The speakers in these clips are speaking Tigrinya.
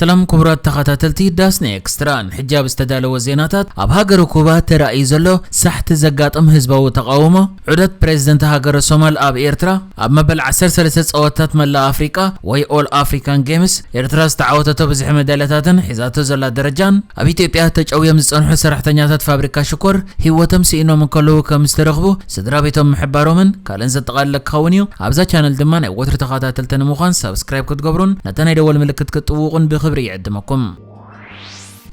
ሰላም ክቡራት ተኸታተልቲ ዳስና ኤክስትራ፣ ንሕጂ ኣብ ዝተዳለወ ዜናታት፣ ኣብ ሃገረ ኩባ ተራእዩ ዘሎ ሳሕቲ ዘጋጥም ህዝባዊ ተቓውሞ፣ ዑደት ፕሬዝደንት ሃገረ ሶማል ኣብ ኤርትራ፣ ኣብ መበል ዓሰርተ ሰለስተ ጸወታት መላእ ኣፍሪቃ ወይ ኦል ኣፍሪካን ጌምስ ኤርትራ ዝተዓወተቶ ብዝሒ መዳልያታትን ሒዛቶ ዘላ ደረጃን፣ ኣብ ኢትዮጵያ ተጨውዮም ዝጸንሑ ሰራሕተኛታት ፋብሪካ ሽኮር ህይወቶም ስኢኖም እንከለዉ ከም ዝተረኽቡ ስድራ ቤቶም ምሕባሮምን ካልእን ዘጠቓልለ ክኸውን እዩ። ኣብዛ ቻነል ድማ ናይ ወትሩ ተኸታተልቲ ንምዃን ሳብስክራይብ ክትገብሩን ነታ ናይ ደወል ምልክት ክትጥውቑን ብኽብሪ ይዕድመኩም።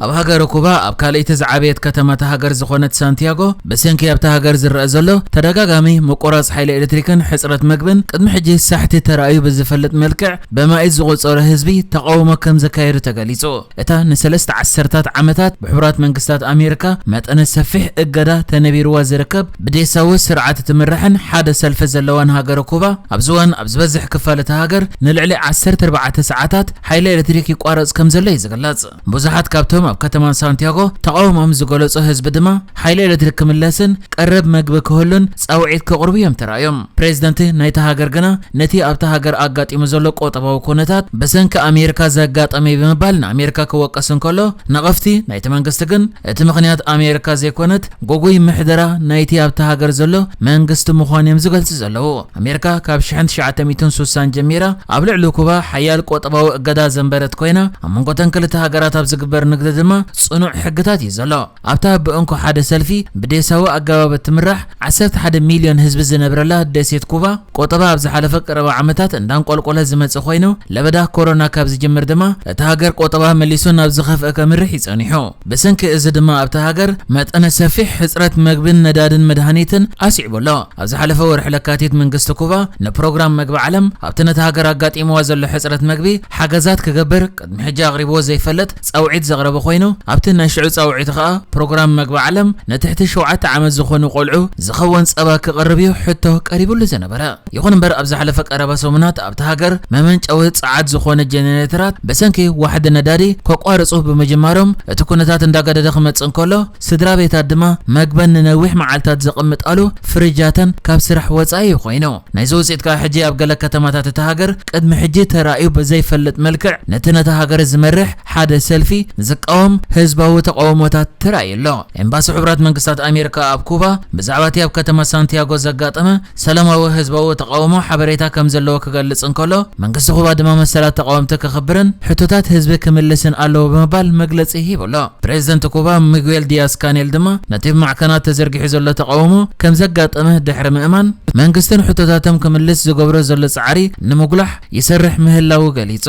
ኣብ ሃገረ ኩባ ኣብ ካልኣይቲ ዝዓበየት ከተማ እታ ሃገር ዝኾነት ሳንቲያጎ፣ ብሰንኪ ኣብታ ሃገር ዝረአ ዘሎ ተደጋጋሚ ምቁራጽ ሓይሊ ኤሌክትሪክን ሕጽረት መግብን ቅድሚ ሕጂ ሳሕቲ ተራእዩ ብዝፈልጥ መልክዕ ብማኢት ዝቑጸሩ ህዝቢ ተቓውሞ ከም ዘካየዱ ተገሊጹ። እታ ንሰለስተ ዓሰርታት ዓመታት ብሕቡራት መንግስታት ኣሜሪካ መጠነ ሰፊሕ እገዳ ተነቢርዋ ዝርከብ ብዴሳዊ ስርዓት እትምራሕን ሓደ ሰልፊ ዘለዋን ሃገረ ኩባ፣ ኣብዚ እዋን ኣብ ዝበዝሕ ክፋል እታ ሃገር ንልዕሊ ዓሰርተ ኣርባዕተ ሰዓታት ሓይሊ ኤሌክትሪክ ይቋረጽ ከም ዘሎ እዩ ዝግለጽ። ብዙሓት ካብቶም ኣብ ከተማ ሳንቲያጎ ተቓውሞኦም ዝገለጹ ህዝቢ ድማ ሓይሊ ኤሌክትሪክ ክምለስን ቀረብ መግቢ ክህሉን ጻውዒት ከቕርቡ እዮም ተራእዮም። ፕሬዝደንት ናይታ ሃገር ግና ነቲ ኣብታ ሃገር ኣጋጢሙ ዘሎ ቁጠባዊ ኩነታት ብሰንኪ ኣሜሪካ ዘጋጠመ እዩ ብምባል ንኣሜሪካ ክወቀስ እንከሎ፣ ነቐፍቲ ናይቲ መንግስቲ ግን እቲ ምኽንያት ኣሜሪካ ዘይኮነት፣ ጎጉይ ምሕደራ ናይቲ ኣብታ ሃገር ዘሎ መንግስቲ ምዃኑ እዮም ዝገልጹ ዘለዉ። ኣሜሪካ ካብ ሽሕን ትሽዓተ ሚእትን ሱሳን ጀሚራ ኣብ ልዕሊ ኩባ ሓያል ቁጠባዊ እገዳ ዘንበረት ኮይና፣ ኣብ መንጎተን ክልተ ሃገራት ኣብ ዝግበር ንግዲ ድማ ጽኑዕ ሕግታት እዩ ዘሎ። ኣብታ ብእንኮ ሓደ ሰልፊ ብዴሳዊ ኣገባብ እትምራሕ ዓሰርተ ሓደ ሚልዮን ህዝቢ ዝነብረላ ደሴት ኩባ፣ ቁጠባ ኣብ ዝሓለፈ ቀረባ ዓመታት እንዳንቆልቆለ ዝመጽእ ኮይኑ፣ ለበዳ ኮሮና ካብ ዝጅምር ድማ እቲ ሃገር ቁጠባ መሊሱ ናብ ዝኸፍአ ከምርሕ ይጸኒሑ። ብሰንኪ እዚ ድማ ኣብቲ ሃገር መጠነ ሰፊሕ ሕጽረት መግብን ነዳድን መድሃኒትን ኣስዒቡ ኣሎ። ኣብ ዝሓለፈ ወርሒ ለካቲት መንግስቲ ኩባ ንፕሮግራም መግቢ ዓለም ኣብቲ ነቲ ሃገር ኣጋጢምዋ ዘሎ ሕጽረት መግቢ ሓገዛት ክገብር ቅድሚ ሕጂ ኣቕሪብዎ ዘይፈልጥ ጻውዒት ዘቕረበ ኮይኑ፣ ኣብቲ ናይ ሽዑ ጻውዒት ከኣ ፕሮግራም መግቢ ዓለም ንትሕቲ ሸውዓተ ዓመት ዝኾኑ ቆልዑ ዝኸውን ጸባ ክቕርብ እዩ ሕቶ ቀሪብሉ ዝነበረ። ይኹን እምበር ኣብ ዝሓለፈ ቀረባ ሰሙናት ኣብቲ ሃገር መመንጨዊ ጸዓት ዝኾነ ጀነሬተራት ብሰንኪ ዋሕዲ ነዳዲ ከቋርጹ ብምጅማሮም እቲ ኩነታት እንዳገደደ ክመጽእ እንከሎ፣ ስድራ ቤታት ድማ መግበን ንነዊሕ መዓልታት ዘቐምጣሉ ፍሪጃተን ካብ ስራሕ ወጻኢ እዩ ኮይኑ። ናይዚ ውጽኢት ከኣ ሕጂ ኣብ ገለ ከተማታት እታ ሃገር ቅድሚ ሕጂ ተራእዩ ብዘይፈልጥ መልክዕ ነቲ ነታ ሃገር ዝመርሕ ሓደ ሰልፊ ዝቃወም ህዝባዊ ተቃውሞታት ተራእዩ ኣሎ። ኤምባሲ ሕቡራት መንግስታት ኣሜሪካ ኣብ ኩባ ብዛዕባ እቲ ኣብ ከተማ ሳንቲያጎ ዘጋጠመ ሰላማዊ ህዝባዊ ተቃውሞ ሓበሬታ ከም ዘለዎ ክገልጽ እንከሎ፣ መንግስቲ ኩባ ድማ መሰላት ተቃወምቲ ክኽብርን ሕቶታት ህዝቢ ክምልስን ኣለዎ ብምባል መግለጺ ሂቡ ኣሎ። ፕሬዝደንት ኩባ ሚጉኤል ዲያስ ካኔል ድማ ነቲ ብማዕከናት ተዘርጊሑ ዘሎ ተቃውሞ ከም ዘጋጠመ ድሕሪ ምእማን፣ መንግስትን ሕቶታቶም ክምልስ ዝገብሮ ዘሎ ጻዕሪ ንምጉላሕ ይሰርሕ ምህላዉ ገሊጹ።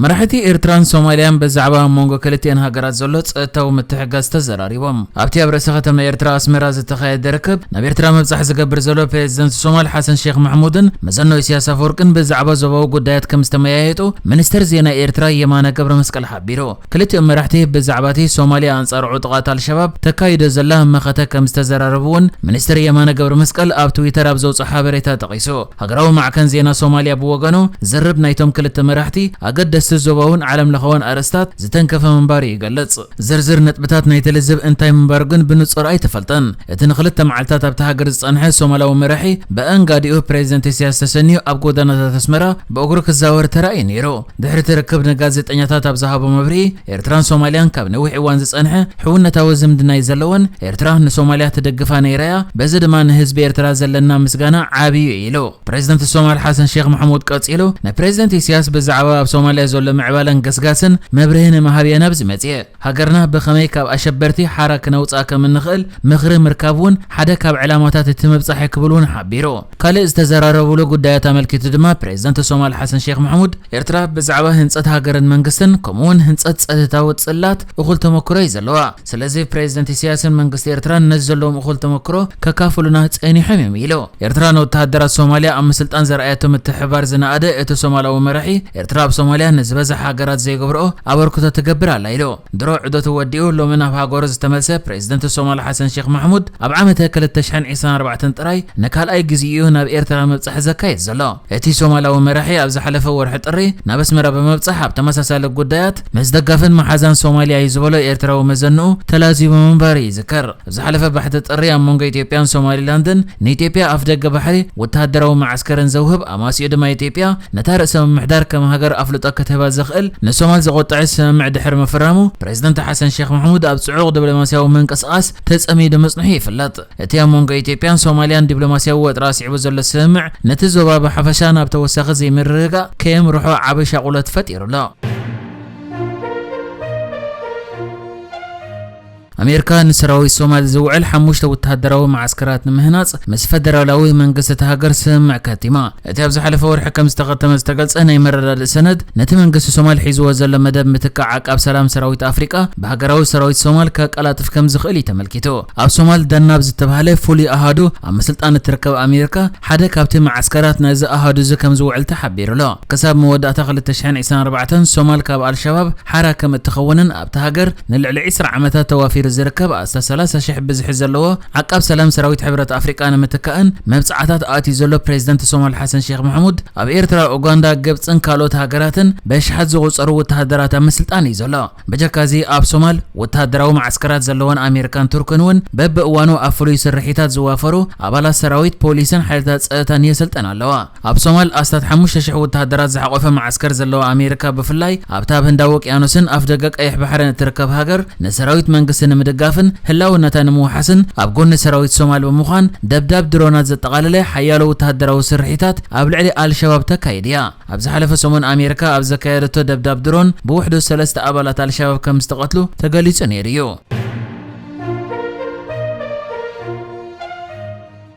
መራሕቲ ኤርትራን ሶማልያን ብዛዕባ ኣብ መንጎ ክልቲኤን ሃገራት ዘሎ ጸጥታዊ ምትሕግጋዝ ተዘራሪቦም። ኣብቲ ኣብ ርእሰ ከተማ ኤርትራ ኣስመራ ዝተኻየደ ርክብ፣ ናብ ኤርትራ ምብጻሕ ዝገብር ዘሎ ፕሬዝደንት ሶማል ሓሰን ሼክ ማሕሙድን መዘኖ ኢሳያስ ኣፈወርቅን ብዛዕባ ዞባዊ ጉዳያት ከም ዝተመያየጡ ሚኒስተር ዜና ኤርትራ የማነ ገብረ መስቀል ሓቢሩ። ክልቲኦም መራሕቲ ብዛዕባ እቲ ሶማልያ ኣንጻር ዕጡቓት ኣልሸባብ ተካይዶ ዘላ መኸተ ከም ዝተዘራረቡ እውን ሚኒስተር የማነ ገብረ መስቀል ኣብ ትዊተር ኣብ ዘውጽኦ ሓበሬታ ጠቒሱ። ሃገራዊ ማዕከን ዜና ሶማልያ ብወገኑ፣ ዝርርብ ናይቶም ክልተ መራሕቲ ኣገደስቲ ዞባውን ዓለም ለኻውን ኣርእስታት ዝተንከፈ ምንባሩ ይገልጽ። ዝርዝር ነጥብታት ናይቲ ልዝብ እንታይ ምንባሩ ግን ብንጹር ኣይተፈልጠን። እቲ ንኽልተ መዓልታት ኣብታ ሃገር ዝጸንሐ ሶማላዊ መራሒ ብኣንጋዲኡ ፕሬዝደንት ኢሳያስ ተሰንዩ ኣብ ጎደናታት ኣስመራ ብእግሩ ክዛወር ተራእዩ ነይሩ። ድሕሪ እቲ ርክብ ንጋዜጠኛታት ኣብ ዝሃቦ መብርሂ፣ ኤርትራን ሶማልያን ካብ ነዊሕ እዋን ዝጸንሐ ሕውነታዊ ዝምድና እዩ ዘለወን፣ ኤርትራ ንሶማልያ ትደግፋ ነይራ እያ፣ በዚ ድማ ንህዝቢ ኤርትራ ዘለና ምስጋና ዓብዩ እዩ ኢሉ። ፕሬዝደንት ሶማል ሓሰን ሼክ ማሕሙድ ቀጺሉ፣ ንፕሬዝደንት ኢሳያስ ብዛዕባ ኣብ ሶማልያ ዘሎ ምዕባለን ገስጋስን መብርሂ ንምሃብ እየ ናብዚ መጽየ። ሃገርና ብኸመይ ካብ ኣሸበርቲ ሓራ ክነውጽኣ ከም እንኽእል ምኽሪ ምርካብ እውን ሓደ ካብ ዕላማታት እቲ ምብጻሕ እዩ ክብል እውን ሓቢሩ። ካልእ ዝተዘራረቡሉ ጉዳያት ኣመልኪቱ ድማ ፕሬዝደንት ሶማል ሓሰን ሼክ ማሕሙድ፣ ኤርትራ ብዛዕባ ህንጸት ሃገርን መንግስትን ከምኡውን ህንጸት ጸጥታዊ ጽላት እኹል ተመክሮ እዩ ዘለዋ። ስለዚ ፕሬዝደንት ኢሳያስን መንግስቲ ኤርትራን ነዚ ዘለዎም እኹል ተመክሮ ከካፍሉና ጸኒሖም እዮም ኢሉ። ኤርትራ ንወተሃደራት ሶማልያ ኣብ ምስልጣን ዘርኣየቶ ምትሕብባር ዝነኣደ እቲ ሶማላዊ መራሒ፣ ኤርትራ ኣብ ሶማልያ ዝበዝሓ ሃገራት ዘይገብርኦ ኣበርክቶ ትገብር ኣላ ኢሉ። ድሮ ዑደቱ ወዲኡ ሎሚ ናብ ሃገሩ ዝተመልሰ ፕሬዝደንት ሶማል ሓሰን ሼክ ማሕሙድ፣ ኣብ ዓመተ ክልተ ሽሕን ዕስራን ኣርባዕተን ጥራይ ንካልኣይ ግዜኡ ናብ ኤርትራ ምብጻሕ ዘካየድ ዘሎ። እቲ ሶማላዊ መራሒ ኣብ ዝሓለፈ ወርሒ ጥሪ ናብ ኣስመራ ብምብጻሕ፣ ኣብ ተመሳሳሊ ጉዳያት ምስ ደጋፍን መሓዛን ሶማልያ እዩ ዝበሎ ኤርትራዊ መዘንኡ ተላዚቡ ምንባሩ ይዝከር። ኣብ ዝሓለፈ ባሕቲ ጥሪ ኣብ መንጎ ኢትዮጵያን ሶማሊላንድን ንኢትዮጵያ ኣፍደገ ባሕሪ ወተሃደራዊ መዓስከርን ዘውህብ፣ ኣማሲኡ ድማ ኢትዮጵያ ነታ ርእሰ ምምሕዳር ከም ሃገር ኣፍልጦ ክትህባ ዘኽእል ንሶማል ዘቖጠዐ ስምምዕ ድሕሪ ምፍራሙ፣ ፕሬዝደንት ሓሰን ሼክ ማሕሙድ ኣብ ጽዑቕ ዲፕሎማስያዊ ምንቅስቓስ ተጸሚዱ ምጽንሑ ይፍለጥ። እቲ ኣብ መንጎ ኢትዮጵያን ሶማልያን ዲፕሎማስያዊ ወጥሪ ኣስዒቡ ዘሎ ስምምዕ፣ ነቲ ዞባ ብሓፈሻ ናብ ተወሳኺ ዘይምርግጋእ ከየምርሖ ዓቢ ሻቑለት ፈጢሩ ኣሎ። ኣሜሪካ ንሰራዊት ሶማል ዝውዕል ሓሙሽተ ወተሃደራዊ መዓስከራት ንምህናጽ ምስ ፈደራላዊ መንግስቲ እታ ሃገር ስምምዕ ከቲማ። እቲ ኣብ ዝሓለፈ ወርሒ ከም ዝተኸተመ ዝተገልጸ ናይ መረዳድኢ ሰነድ፣ ነቲ መንግስቲ ሶማል ሒዝዎ ዘሎ መደብ ምትካእ ዓቃብ ሰላም ሰራዊት ኣፍሪቃ ብሃገራዊ ሰራዊት ሶማል ከቀላጥፍ ከም ዝኽእል እዩ ተመልኪቱ። ኣብ ሶማል ደናብ ዝተባህለ ፍሉይ ኣሃዱ ኣብ ምስልጣን እትርከብ ኣሜሪካ ሓደ ካብቲ መዓስከራት ናይዚ ኣሃዱ እዚ ከም ዝውዕል ተሓቢሩ ኣሎ። ክሳብ መወዳእታ ክልተ ሽሕን ዕስራን ኣርባዕተን ሶማል ካብ ኣልሸባብ ሓራ ከም እትኸውንን ኣብቲ ሃገር ንልዕሊ ዕስራ ዓመታት ተዋፊሩ ዝርከብ ኣስታት ሰላሳ ሽሕ ብዝሒ ዘለዎ ዓቃብ ሰላም ሰራዊት ሕብረት ኣፍሪቃ ንምትካእን መብጻዕታት ኣትዩ ዘሎ ፕሬዝደንት ሶማል ሓሰን ሼክ ማሕሙድ፣ ኣብ ኤርትራ፣ ኡጋንዳ፣ ግብጽን ካልኦት ሃገራትን በሽሓት ዝቑጸሩ ወተሃደራት ኣብ ምስልጣን እዩ ዘሎ። ብጀካ እዚ ኣብ ሶማል ወተሃደራዊ መዓስከራት ዘለወን ኣሜሪካን ቱርክን እውን በብእዋኑ ኣብ ፍሉይ ስርሒታት ዝዋፈሩ ኣባላት ሰራዊት፣ ፖሊስን ሓይልታት ጸጥታን የሰልጠን ኣለዋ። ኣብ ሶማል ኣስታት ሓሙሽተ ሽሕ ወተሃደራት ዝሓቖፈ መዓስከር ዘለዋ ኣሜሪካ፣ ብፍላይ ኣብታ ኣብ ህንዳዊ ውቅያኖስን ኣፍደገ ቀይሕ ባሕርን እትርከብ ሃገር፣ ንሰራዊት መንግስቲ ንምድጋፍን ህላውነታ ንምውሓስን ኣብ ጎኒ ሰራዊት ሶማል ብምዃን፣ ደብዳብ ድሮናት ዘጠቓለለ ሓያሎ ወተሃደራዊ ስርሒታት ኣብ ልዕሊ ኣልሸባብ ተካይድ እያ። ኣብ ዝሓለፈ ሰሙን ኣሜሪካ ኣብ ዘካየደቶ ደብዳብ ድሮን ብውሕዱ ሰለስተ ኣባላት ኣልሸባብ ከም ዝተቐትሉ ተገሊጹ ነይሩ እዩ።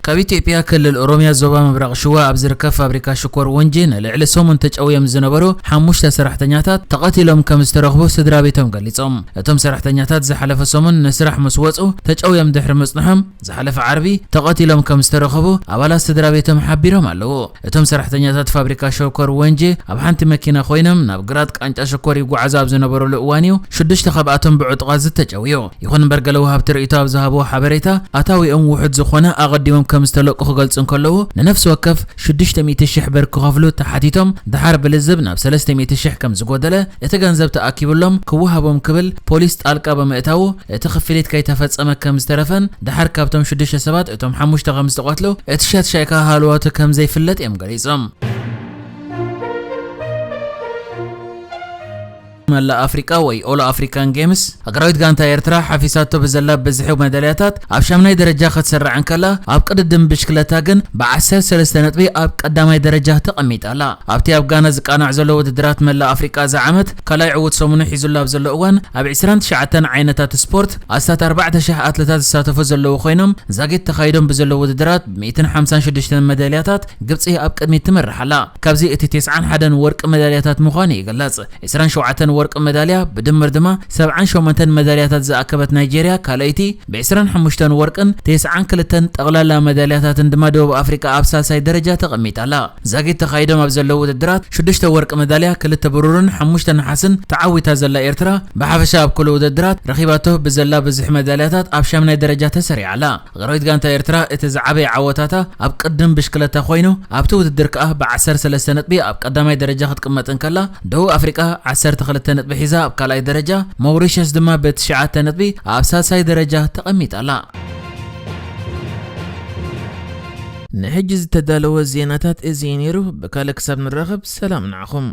ካብ ኢትዮጵያ ክልል ኦሮሚያ ዞባ ምብራቕ ሽዋ ኣብ ዝርከብ ፋብሪካ ሽኮር ወንጂ ንልዕሊ ሰሙን ተጨውዮም ዝነበሩ ሓሙሽተ ሰራሕተኛታት ተቐቲሎም ከም ዝተረኽቡ ስድራ ቤቶም ገሊጾም። እቶም ሰራሕተኛታት ዝሓለፈ ሰሙን ንስራሕ ምስ ወጹ ተጨውዮም ድሕሪ ምጽንሖም ዝሓለፈ ዓርቢ ተቐቲሎም ከም ዝተረኸቡ ኣባላት ስድራ ቤቶም ሓቢሮም ኣለዉ። እቶም ሰራሕተኛታት ፋብሪካ ሸኮር ወንጂ ኣብ ሓንቲ መኪና ኮይኖም ናብ ግራት ቃንጫ ሽኮር ይጓዓዙ ኣብ ዝነበሩሉ እዋን እዩ ሽዱሽተ ካብኣቶም ብዕጡቓት ዝተጨውዩ። ይኹን እምበር፣ ገለ ወሃብቲ ርእይቶ ኣብ ዝሃብዎ ሓበሬታ፣ ኣታዊኦም ውሑድ ዝኾነ ኣቐዲሞም ከም ዝተለቁ ክገልጹ እንከለዉ፣ ንነፍሲ ወከፍ ሽዱሽተ ሚእቲ ሽሕ ብር ክኸፍሉ ተሓቲቶም፣ ደሓር ብልዝብ ናብ ሰለስተ ሚእቲ ሽሕ ከም ዝጎደለ፣ እቲ ገንዘብ ተኣኪብሎም ክወሃቦም ክብል ፖሊስ ጣልቃ ብምእታዉ፣ እቲ ክፍሊት ከይተፈጸመ ከም ዝተረፈን፣ ደሓር ካብቶም ሽዱሽተ ሰባት እቶም ሓሙሽተ ከም ዝተቐትሉ፣ እቲ ሻትሻይ ከኣ ሃለዋቱ ከም ዘይፍለጥ እዮም ገሊጾም። መላእ ኣፍሪቃ ወይ ኦል ኣፍሪካን ጌምስ፣ ሃገራዊት ጋንታ ኤርትራ ሓፊሳቶ ብዘላ ብዝሒ መዳልያታት ኣብ ሻምናይ ደረጃ ክትስራዕ እንከላ፣ ኣብ ቅድድም ብሽክለታ ግን ብዓሰርተ ሰለስተ ነጥቢ ኣብ ቀዳማይ ደረጃ ተቐሚጣ ኣላ። ኣብቲ ኣብ ጋና ዝቃናዕ ዘሎ ውድድራት መላእ ኣፍሪቃ እዚ ዓመት ካልኣይ ዕዉት ሰሙኑ ሒዙላ ኣብ ዘሎ እዋን፣ ኣብ ዕስራን ትሽዓተን ዓይነታት ስፖርት ኣስታት ኣርባዕተ ሽሕ ኣትለታት ዝሳተፉ ዘለዉ ኮይኖም፣ ዛጊት ተኻይዶም ብዘለዉ ውድድራት ብሚእትን ሓምሳን ሽዱሽተን መዳልያታት ግብጺ ኣብ ቅድሚት ትመርሕ ኣላ። ካብዚ እቲ ተስዓን ሓደን ወርቂ መዳልያታት ምዃኑ ይግለጽ። ዕስራን ሸውዓተን ወርቂ መዳልያ ብድምር ድማ ሰብዓን ሸሞንተን መዳልያታት ዝኣከበት ናይጄርያ ካልኣይቲ ብዕስራን ሓሙሽተን ወርቅን ተስዓን ክልተን ጠቕላላ መዳልያታትን ድማ ደቡብ ኣፍሪቃ ኣብ ሳልሳይ ደረጃ ተቐሚጣ ኣላ። ዛጊት ተኻይዶም ኣብ ዘለዉ ውድድራት ሽዱሽተ ወርቂ መዳልያ፣ ክልተ ብሩርን ሓሙሽተ ነሓስን ተዓዊታ ዘላ ኤርትራ፣ ብሓፈሻ ኣብ ኩሉ ውድድራት ረኺባቶ ብዘላ ብዝሒ መዳልያታት ኣብ ሻምናይ ደረጃ ተሰሪዓ ኣላ። ሃገራዊት ጋንታ ኤርትራ እቲ ዝዓበየ ዓወታታ ኣብ ቅድም ብሽክለታ ኮይኑ፣ ኣብቲ ውድድር ከኣ ብዓሰርተ ሰለስተ ነጥቢ ኣብ ቀዳማይ ደረጃ ክትቅመጥ እንከላ፣ ደቡብ ኣፍሪቃ ዓሰርተ ክልተ ነጥቢ ሒዛ ኣብ ካልኣይ ደረጃ፣ ሞሪሸስ ድማ ብትሽዓተ ነጥቢ ኣብ ሳልሳይ ደረጃ ተቐሚጣ ኣላ። ንሕጂ ዝተዳለወ ዜናታት እዚ እዩ ነይሩ። ብካልእ ክሳብ ንራኸብ፣ ሰላም ንዓኹም።